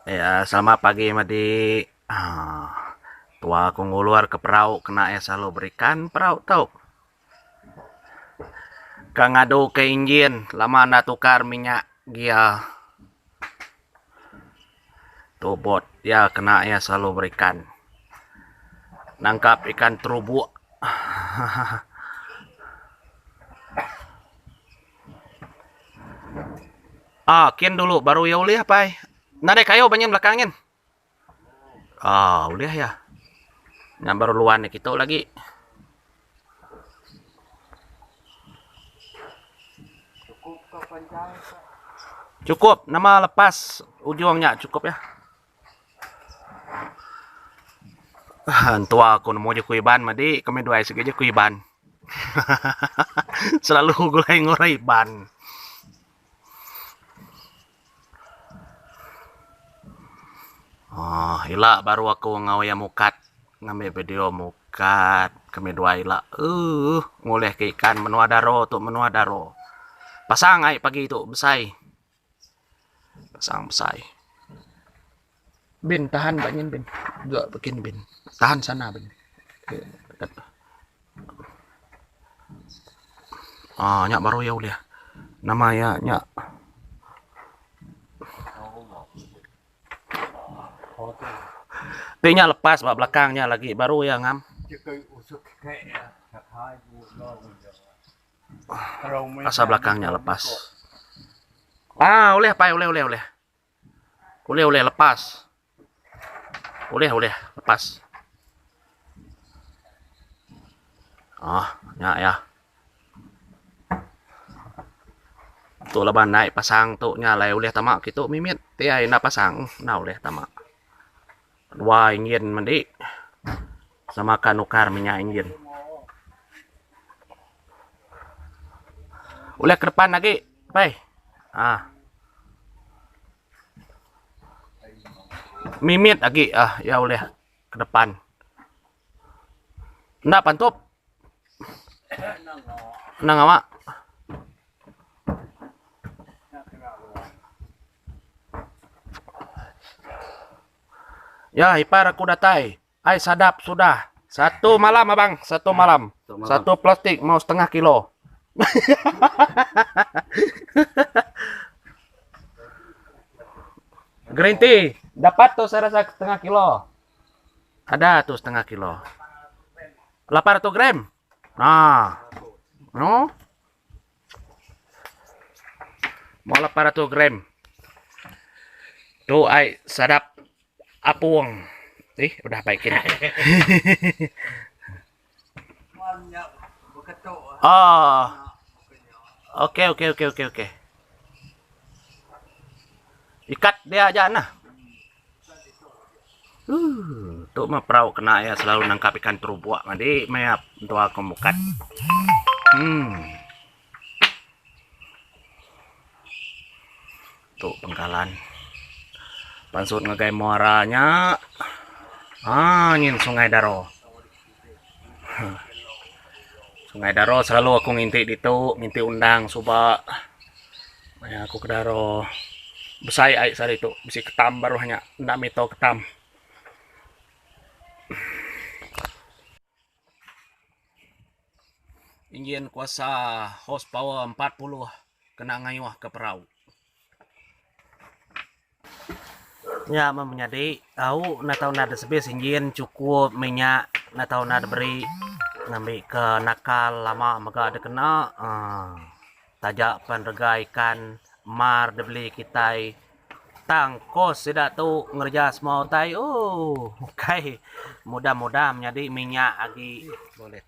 Ya selamat pagi madi aaa tua ku ngulur ke perau kena iya selalu berikan perau tu. Ka ngadu ke injin lama enda tukar minyak gear tu bot iya kena iya selalu berikan nangkap ikan terubuk hahaha. Ah kin dulu baru iya ulih pai. Nadai kayu ba nyin belakang nyin. Ah ulih iya. Nya baru luan ne kitu lagi. Cukup nama lepas ujung nya cukup iya. Entua aku nemu jaku Iban madi kami duai sigi jaku Iban. Selalu gulai enggau orang Iban. Aaa ila baru aku enggau iya mukat ngambi video mukat kami duai ila uhh ngulih ke ikan menua daro tu menua daro. Pasang ai pagi tu besai. Pasang besai. Bin tahan ba nyin bin. Dua bikin bin. Tahan sana bin. Aaa nya baru iya ulih. Nama iya nya. Ti nya lepas ba belakang nya lagi baru iya ngam. Asal belakang nya lepas. Aaa ulih pai ulih ulih ulih. Ulih ulih lepas. Ulih ulih lepas. Ohh nya iya. Tu laban ai pasang tu nya alai ulih tama kitu mimit ti ai enda pasang enda ulih tama. Dua enjin mandi sama ka nukar minyak enjin. Ulih ke depan agi pai. Haa. Mimit agi ah iya ulih ke depan. Enda pantup. Enda ngawa. Ya ipar aku datai. Ai sadap sudah. Satu malam abang, satu malam. Satu plastik mau setengah kilo. Green tea dapat tu saya rasa setengah kilo. Ada tu setengah kilo. 800 gram. Nah. No. Mau 800 gram. Tu ai sadap apung. Eh, udah baikin. Oh. Okey okey okey okey okey. Ikat dia aja nah. Ooh, tu mah perau kena iya selalu nangkap ikan terubuk madi maya entua aku mukat. Hmm. Tu pengkalan. Pansut ngagai muara nya. Ah nyin Sungai Daro. Sungai Daro selalu aku nginti ditu, nginti undang suba. Maya aku ke Daro. Besai ai sehari tu, bisi ketam baruh nya, enda mito ketam. Enjin kuasa horsepower 40 kena ngayuh ke perau. Nya meh menyadi tau enda tau enda sebis enjin chukup minyak enda tau enda diberi ngambi ke nakal lama mega dikena uhh taja pen rega ikan mar dibeli kitai tang kos sida tu ngereja semua utai ooh ukai mudah mudah menyadi minyak agi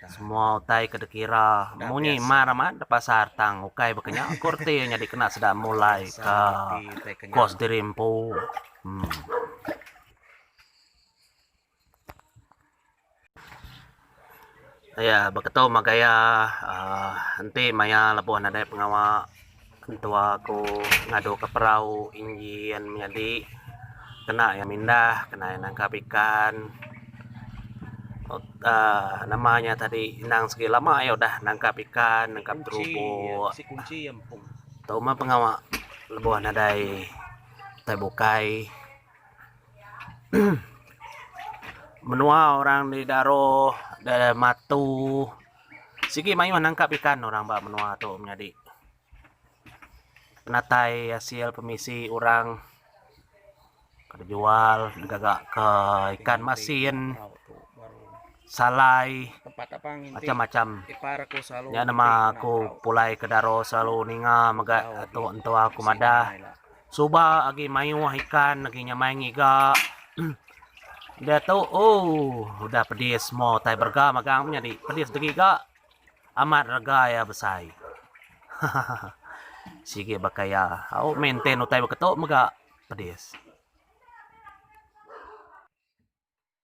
semua utai ke dikira munyi mar amat da pasar tang ukai baka nya ku reti nyadi kena sida mulai ka kos diri empu uhh. Iya beketu meh gaya uhh enti maya lebuh nadai pengawa entua ku ngadu ka perau enjin menyadi kena iya mindah kena iya nangkap ikan uhh nama nya tadi endang sigi lama iya udah nangkap ikan nangkap terubuk tu meh pengawa lebuh nadai utai bukai. Menua orang di Daro, da Matu sigi mayuh nangkap ikan orang ba menua tu menyadi. Penatai asil pemisi orang ke dijual digaga ke ikan masin, salai macam-macam. Nya nama aku pulai ke Daro selalu ninga mega tu entua aku madah. Suba agi mayuh ikan agi nyamai ngiga. Diatu ooh udah pedis semua utai berega magang menyadi pedis degiga amat rega iya besai. Hahaha sigi baka iya au maintain utai baka tu mega pedis.